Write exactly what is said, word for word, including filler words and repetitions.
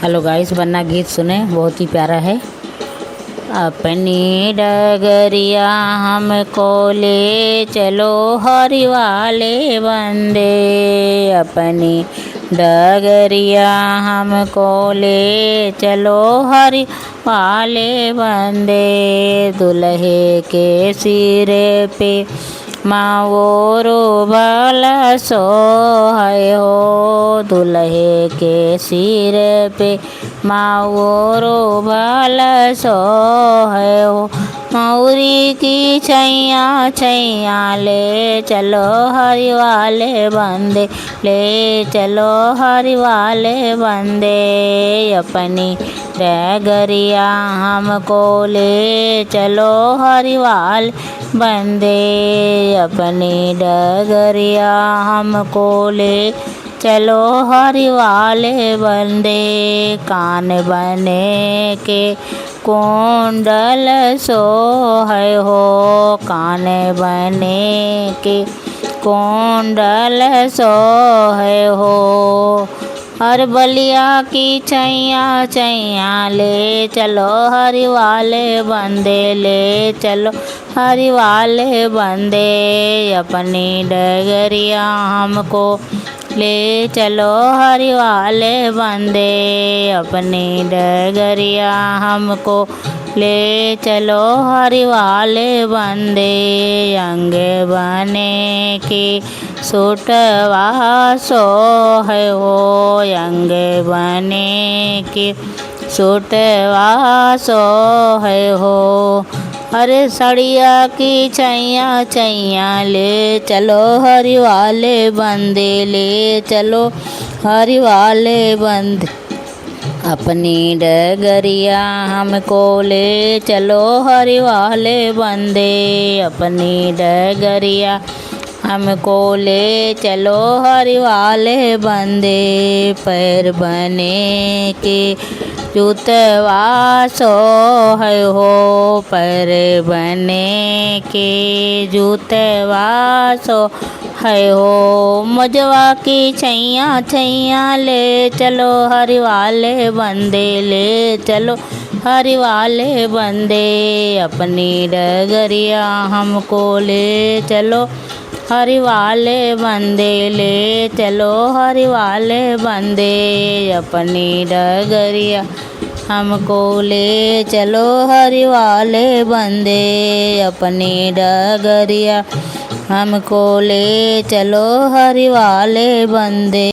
Hello guys, बन्ना गीत सुने, बहुत ही प्यारा है। अपनी डगरिया हमको ले चलो हरि वाले बंदे, अपनी डगरिया हमको ले चलो हरि वाले बंदे। दुल्हे के सिर पे मावोरो भला सो है हो, दुल्हे के सिर पे मावोरो भला सो है हो। मौरी की छैया छैया ले चलो हरि वाले बंदे, ले चलो हरि वाले बंदे। अपनी डगरिया हमको ले चलो हरि वाले बंदे, अपनी डगरिया हमको ले चलो हरि वाले बंदे। कान बने के कुंडल सो है हो, कान बने के कुंडल सो है हो। और बलिया की छैया छैया ले चलो हरि वाले बंदे, ले चलो हरि वाले बंदे। अपनी डगरिया हमको ले चलो हरि वाले बंदे, अपनी डगरिया हमको ले चलो हरि वाले बंदे। अंग बने के सुटवा सो है हो, अंग बने के सुटवा सो है हो। अरे सड़िया की छैया छैया ले चलो हरि वाले बंदे, ले चलो हरि वाले बंदे। अपनी डगरिया हमको ले चलो हरि वाले बंदे, अपनी डगरिया हमको ले चलो हरि वाले बंदे। पैर बने के जूतवा सो है हो, पैर बने के जूतवा सो है हो। मजवा की छैया छैया ले चलो हरि वाले बंदे, ले चलो हरि वाले बंदे। अपनी डगरिया हमको ले चलो हरि वाले बंदे, ले चलो हरि वाले बंदे। अपनी डगरिया हमको ले चलो हरि वाले बंदे, अपनी डगरिया हमको ले चलो हरि वाले बंदे।